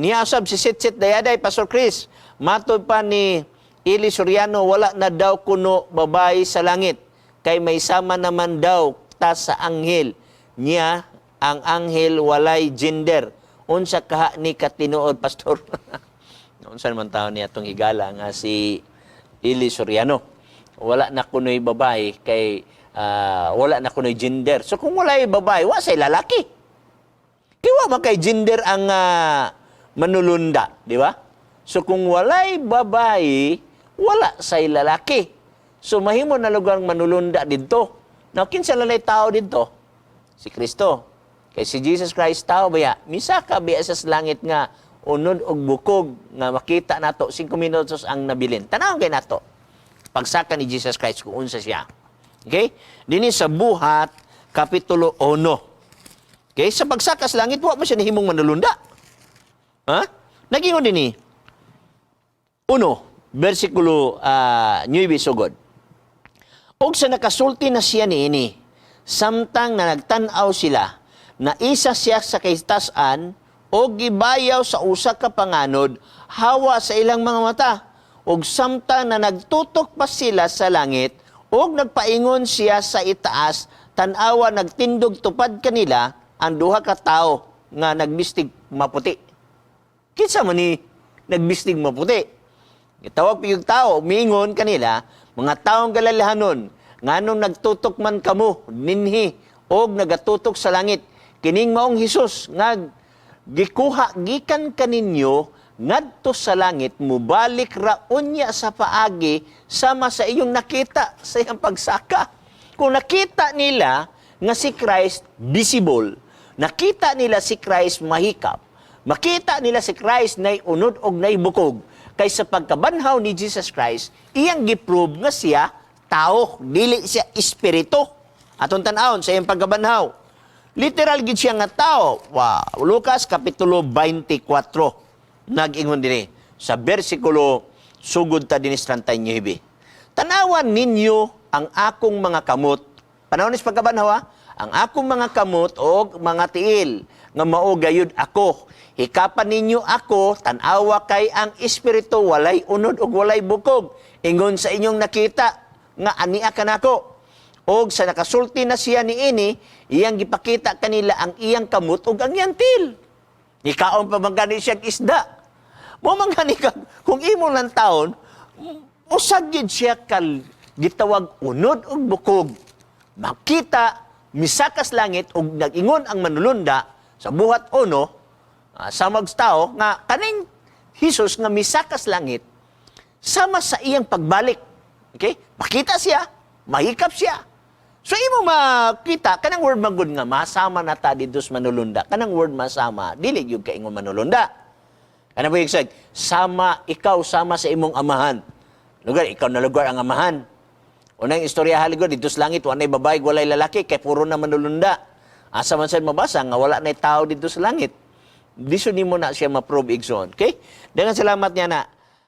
Niya usab si Sitsit Dayaday, Pastor Chris. Matod pa ni Eli Soriano, wala na daw kuno babae sa langit. Kay may sama naman daw ta sa anghel. Niya, ang anghel walay gender. Unsa kaha ni katinuod, Pastor? Unsa naman tao niya itong higala nga si Eli Soriano? Wala na kuno'y babae kay wala na kuno'y gender. So kung walay babae, wa say lalaki. Kay wa man kay gender ang manulunda, di ba? So kung walay babae, wala say lalaki. So mahimo na lugar manulunda didto. Now kinsa lalay tao didto? Si Kristo. Kay si Jesus Christ tao baya, misaka biya sa langit nga unod og bukog nga makita nato 5 minutos ang nabilin. Tan-awon kay nato pagsaka ni Jesus Christ kung unsa siya. Okay? Dinhi sa Buhat kapitulo 1. Okay? Sa pagsaka sa langit, wa man siya nahimong manulunda. Ha? Nagingon dinhi. 1, versikulo 9 sugod. Og sa nakasulti na siya niini, samtang na nagtan-aw sila, na isa siya sa kitasan o gibayaw sa usa ka panganod, hawa sa ilang mga mata. Og samtang na nagtutok pa sila sa langit, og nagpaingon siya sa itaas, tan-awa, nagtindog tupad kanila ang duha ka tawo nga nagbistig maputi. Kinsa man ni nagbistig maputi? Gitawag pa yung tao, miingon kanila, "Mga taong Galileanon, nganong nagtutok man kamo ninhi og nagatutok sa langit? Kining maong Hesus nga gikuha gikan kaninyo ngadto sa langit, mubalik ra unya sa paagi sama sa iyong nakita sa iyang pagsaka." Kung nakita nila nga si Christ visible, nakita nila si Christ mahikap, makita nila si Christ nay unod og nay bukog, kay sa pagkabanhaw ni Jesus Christ, iyang giprove nga siya tao, dili siya espiritu. Atong tan-awon sa iyang pagkabanhaw. Literal gid siya nga tao. Wow. Lucas kapitulo 24. Nag-ingon dinhi sa bersikulo sugod ta dinis 39. "Tanawan ninyo ang akong mga kamot." Panahon ni pagkabanhaw, ha? "Ang akong mga kamot og mga tiil nga mao gayud ako. Hikapan ninyo ako, tan-awa kay ang espiritu walay unod ug walay bukog. Ingon sa inyong nakita nga ania kanako." Og sa nakasulti na siya niini, iyang gipakita kanila ang iyang kamot ug ang iyang tiil. Nikaon pa man gani siyang isda. Mo man gani ka, kung imo lang taon, usag gid siya kal gitawag unod ug bukog. Makita misakas langit ug nag-ingon ang manulunda sa Buhat 1 sa tao nga kaning Jesus nga misakas langit sama sa iyang pagbalik. Okay? Makita siya, mahikap siya. So imo makita kanang word magud nga masama na ta didto sa manulunda. Kanang word masama, dili gyud kaingon manulunda. Kana ba yung sama ikaw sama sa imong amahan? Lugar ikaw na lugar ang amahan. Unang istorya haligod dito sa langit, walay babae, walay lalaki kay puro na manulunda. Asa man sad mabasa nga wala na tao dito sa langit? Di so nimo na siya ma-prove, igsoon. Okay? Daghang salamat niya na.